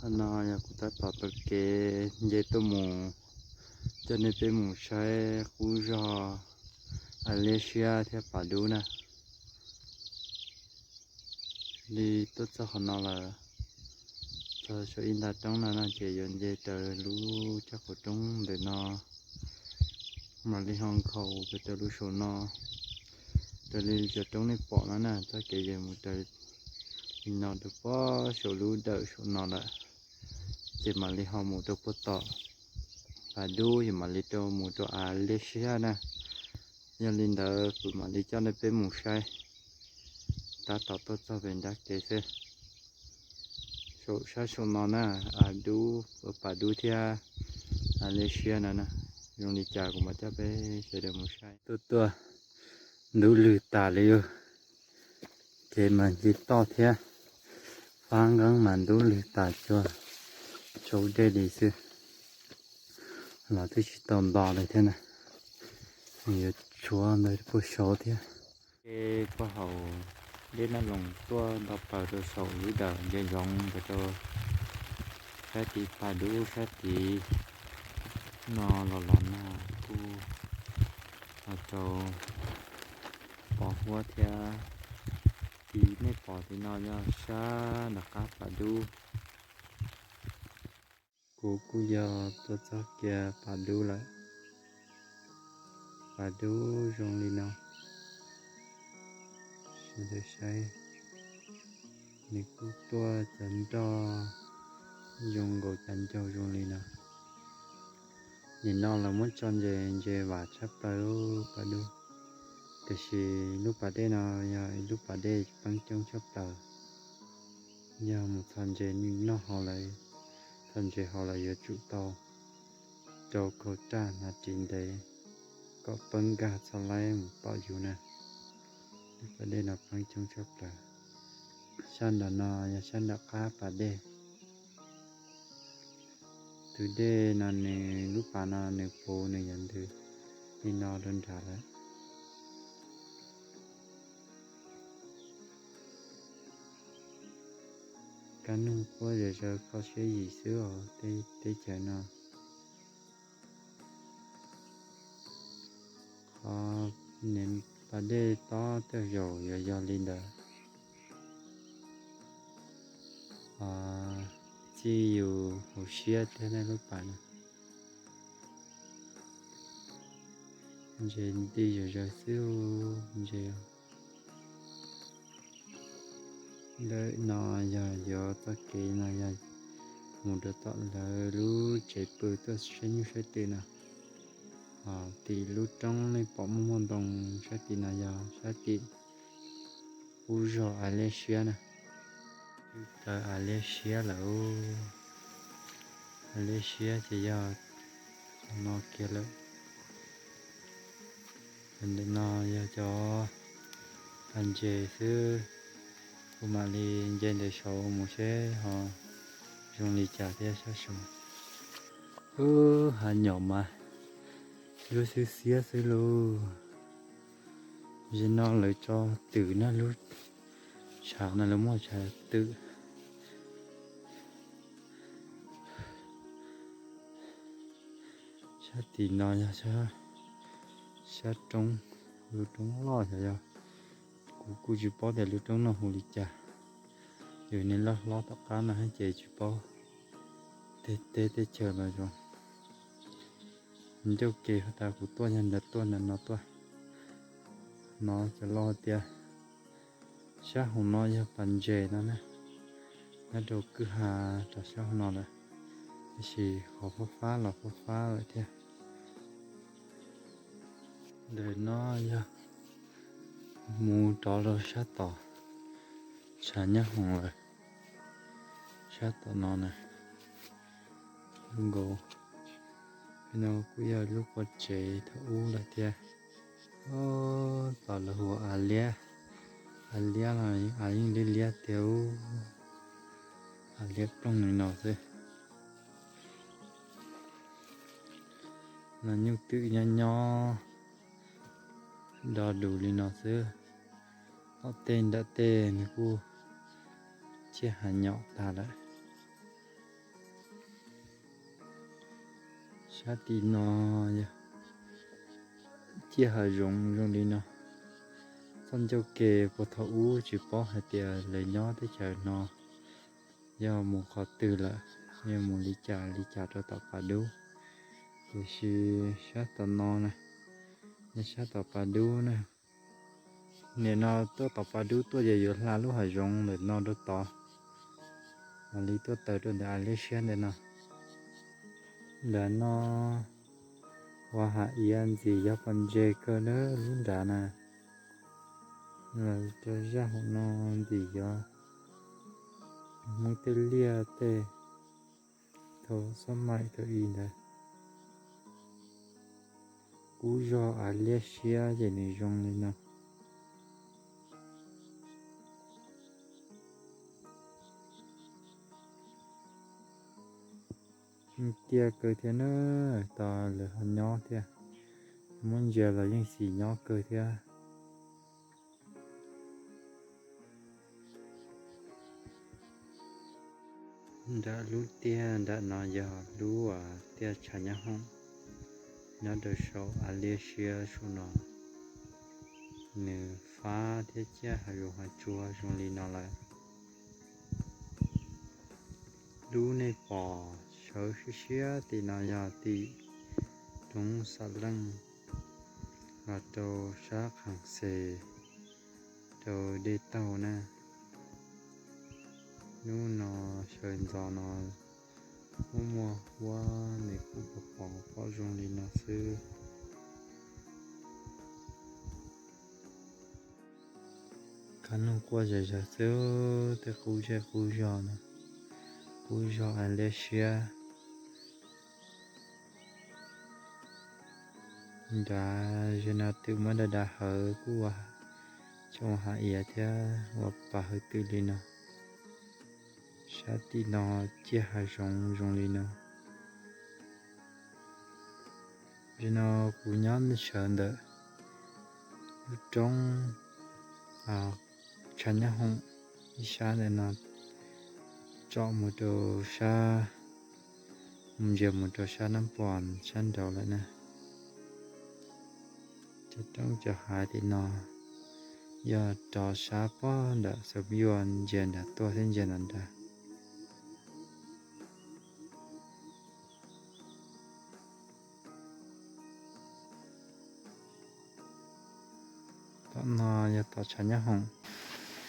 Qhov no yog kuv tab tom taug kev nce tuaj mus coj nej peb mus saib qub zog Alias Siab thiab Pas Dub na. Li tuaj txog qhov no lawm, txog saum ib nta roob no no ces yuav nce raws lub caj qaum roob ntawm no mam li ho nkhaus pem rau lub saum no. Raws li cov roob nej pom no na, txoj kev yog mus raws li no rau pem saum lub dawm saum no lawm, ces mam li ho mus rau puag tom Pas Dub, yog mam li rau mus rau Alias Siab na. Yog li ntawd kuv mam li coj nej peb mus saib, tab tom tuaj txog pem nrab kev xwb. Saum sab saum no na, Pas Dub thiab Alias Siab no na, zoo li cas kuv mam coj peb sawv daws mus saib. Tuaj tuaj ntub lwg tas li, kev mas nce toj thiab, fab nqeeb mas ntub lwg tas cuag tsau dej li xwb. Los twb tsis tau nto li thiab na, yuav tshuav ntawd puag saud thiab. Ces puag hauv dej Naj Loos tuaj nto plaws rau saum lub dawm nce zoov ntawd rau sab tid Pas Dub sab tid no los los na kuj los rau pos huab thiab. Tid nej pom tim no yog sab nram qab Pas Dub. Kuv kuj yog tuaj txog kiag Pas Dub lawm. Pas Dub zoo li no, sawv daws saib, nws kuj tuaj cov nroj zoo nkaus cov ncauj zoo li no. Nim no lawv muab tso ntses, ntses vam tshaj plaws Pas Dub, tiam sis lub pas dej no yog ib lub pas dej pheeb coob tshaj plaws. Yog mus txhos ntses noj haus lawm, txhos ntses haus lawm yuav tsum tau rau kaug raj hnav ris ntev kom poob nkag txhos laib mus tom yus na. Lub pas dej no pheeb coob tshaj plaws. Sab nram no yog sab nram qab pas dej. Tus dej no nws lub pas no nws puv nws yuav ntws li no rau nram lawm. Kab noog quaj zom zaws kho siab yim xwb os, teb chaws no. Qhov niam pas dej tob tej zaum yuav yog li ntawd. Txij yus hauv siab thiab lub pas no. Ntses nti zom zaws xwb, ntses. Ntawm no yog yuav txoj kev no yog mus rau tom lawv lub tsev pw tuaj saib nyuj saib twm no. Tim lub roob nej pom muaj muaj ntoo sab tim no yog sab tim qub zog Alias Siab na. Twb plaws Alias Siab lawm. Alias Siab ces yog no kiag lawm. Ntawm no yog cov hav ntses xwb. Kuv mam li nce ntawm saud mus seb ho zoo li cas thiab sab saud. Ub, hav nyom mas lub xwb xiab xwb lauj. Zaum no lawv tso twm na, lub tshav no lawv muaj tshav twm. Sab tim no yog sab roob, lub roob loj xyov yog, kuv kuj tsis paub tias lub roob no hu li cas. Yus niag loj hlob tom qab no ces tsis paub tej teb tej chaws los zoo. Ncauj kev tas kuv tuaj yog ntawd tuaj ntawm no tuaj. No cov loj tias sab hauv no yog pas ntses no na, nyob rau kwj ha rau sab hauv no lawm, tab sis qhov fab fab los fab fab lawm thiab. Ntawm no yog mus rov rau sab tom tshav nyob hoom lawm, sab tom no na. Zoo nkaus no kuj yog lub qua tsev thaum ub lawm thiab. Tom lawv hu av liab, av liab los av yeej liab liab tiag, av liab ploog li no xwb. No nyuj twm nyob nyob do dus li no xwb. Tom tej nram tej nws kuj ciaj hav nyom tag lawm. Sab tim no yog ciaj hav zoov zoo li no. Txoj ncauj ke puag thaum ub tsis paub hais tias lawv nyob teb chaws no yog mus qhov twg lawm, yog mus li cas li cas rau tom pas dub. Tiam sis sab tom no na, yog sab tom pas dub na. Nim no tuaj tom pas dub tuaj ces yuav hla lub hav zoov ntawm no rau tod, mam li tuaj tawm rau ntawm av liab siab ntawm no. Nram no ua hav iav ntxim yog pom ntses kawg na lub nrad na. Los rau zaj hauv no ntxim yog Hmoob tej liaj tej thaum xab maim thaum i ntawd. Kub zog av liab siab ces nws zoo li no. Tiaj kawg thiab na, tos lawv ho nyob thiab. Muab ntsia los yeej xis nyob kawg thiab. Nram lub tiaj nram no yog lub tiaj tshav nyab hoom nyob rau saum av liab siab saum no. Nws fab thiab ciaj hav zoov hav tsuag zoo li no lawm. Lub nej pom sawv siab siab tim no yog tim roob Xam Leej los rau sab Qhas Xes rau dej taug na. Hnub no sawv ntxov no muaj muaj huab nws kuj pom pom zoo li no xwb. Kab noog quaj zom zaws xwb, tej qub zej qub zog no, qub zog av liab siab. Nrad ze no twm muab da da hawv kuj ua tsoom hav iav thiab ua pas hawv twm li no. Sab tim no ciaj hav zoov zoo li no. Ze no kuv nyob sawv ntawm lub roob tshav nyab hoom ib sab ntawm no tsom mus rau sab, mus ntsia mus rau sab Nab Pos sab nraud lawm na. Cov roob cov hav tim no yog rov sab pob ntawm Xav Yuaj ntsia nram tuaj thiab ntsia nram nrad. Tom no yog tom tshav nyab hoom,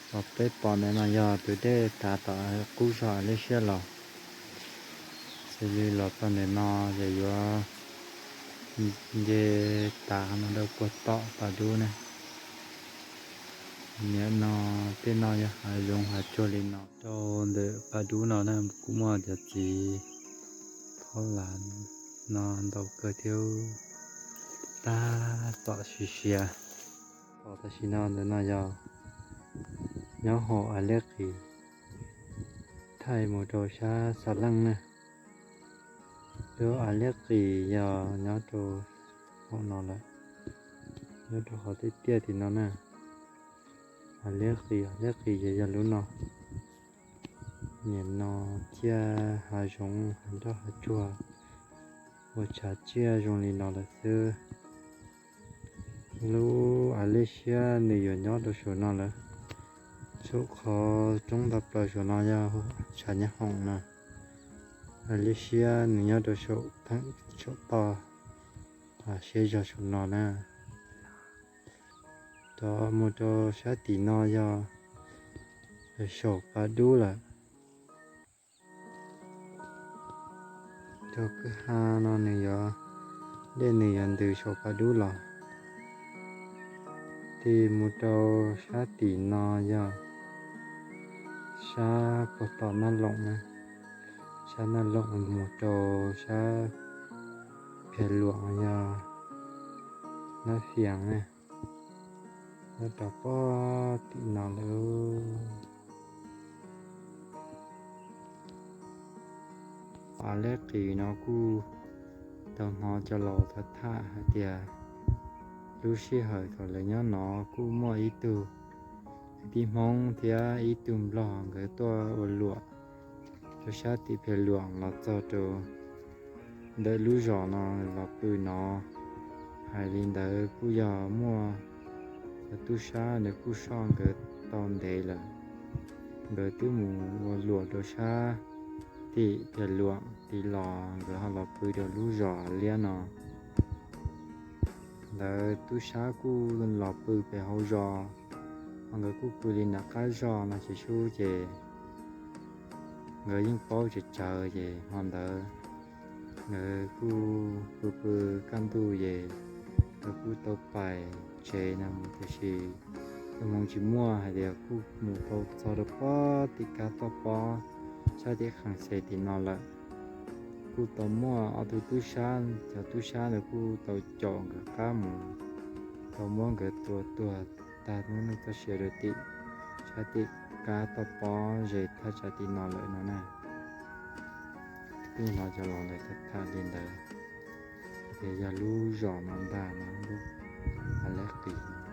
tom peb pom ntawm no yog tus dej tav tom qub zog av liab siab los. Xws li los txog ntawm no ces yuav nce tav no rau puag tom pas dub ne. Nim no tej no yog hav zoov hav tsuag li no. Rau ntawm pas dub no na kuj muaj cov txiv phob las no ntau kawg thiab, tab tom siav siav. Pom tam sim no ntawm no yog nyob hauv av liab qis thaij mus rau sab Xa Leej na. Lub av liab qis yog nyob rau hauv no lawm, nyob rau qhov tiaj tiaj tim no na. Av liab qis, av liab qis ces yog lub no. Nim no ciaj hav zoov hav nroj hav tsuag ua tshav tsiaj zoo li no lawm xwb. Lub av liab siab nws yuav nyob rau saum no lawm. Saum qhov roob ntog plaws saum no yog tshav nyab hoom na. Av liab siab nws nyob rau saum theem saum toj siab zog saum no na. Rov mus rau sab tim no yog saum pas dub lawm. Rau kwj ha no nws yuav, dej nws yuav ntws saum pas dub los. Tig mus rau sab tim no yog sab puag tom Naj Loom na, sab Naj Loom mus rau sab Phiaj Luam yog Naj Fias na, nyob rau puag tim no lawm. Av liab qis no kuj tau hnov cov laus tham tham hais tias lub sij hawm thaum lawv nyob no kuj muaj ib tug tib Hmoob thiab ib tug Nplog nkawd tuaj ua luam rau sab tim Phiaj Luam los txog rau ntawm lub zos no los pw no. Hais li ntawd kuj yog muaj cov tub sab ntawd kuj soj nkawd tau ntev lawm, nkawd twb mus ua luam rau sab tim Phiaj Luam tid los nkawd ho los pw rau lub zos liab no. Ntawd tub sab kuj los pw pem hauv zos, ho nkawd kuj pw li nram qab zos no ces sub ces nkawd yeej paub tsawv tsawv ces hmo ntawd nkawd kuj pw pw kaj ntug ces nkawd kuj tau pais tsev no mus, tiam sis tus hmoov tsis muaj hais tias kuj mus tau txog rau pob tim kab toj pob sab tim Khees Xes tim no lawm. Kuj tau muaj ob tug tub sab, cov tub sab ntawd kuj tau caum nkawd qab mus, tau muab nkawd tua tuag tag lub neej txoj sia rau tim sab tim kab toj pob ze thaj tsam tim no lawm no na. Kuj hnov cov laus ntawd tham li ntawd, ces yog lub zos no ntag no, lub Hab Lab Qis no.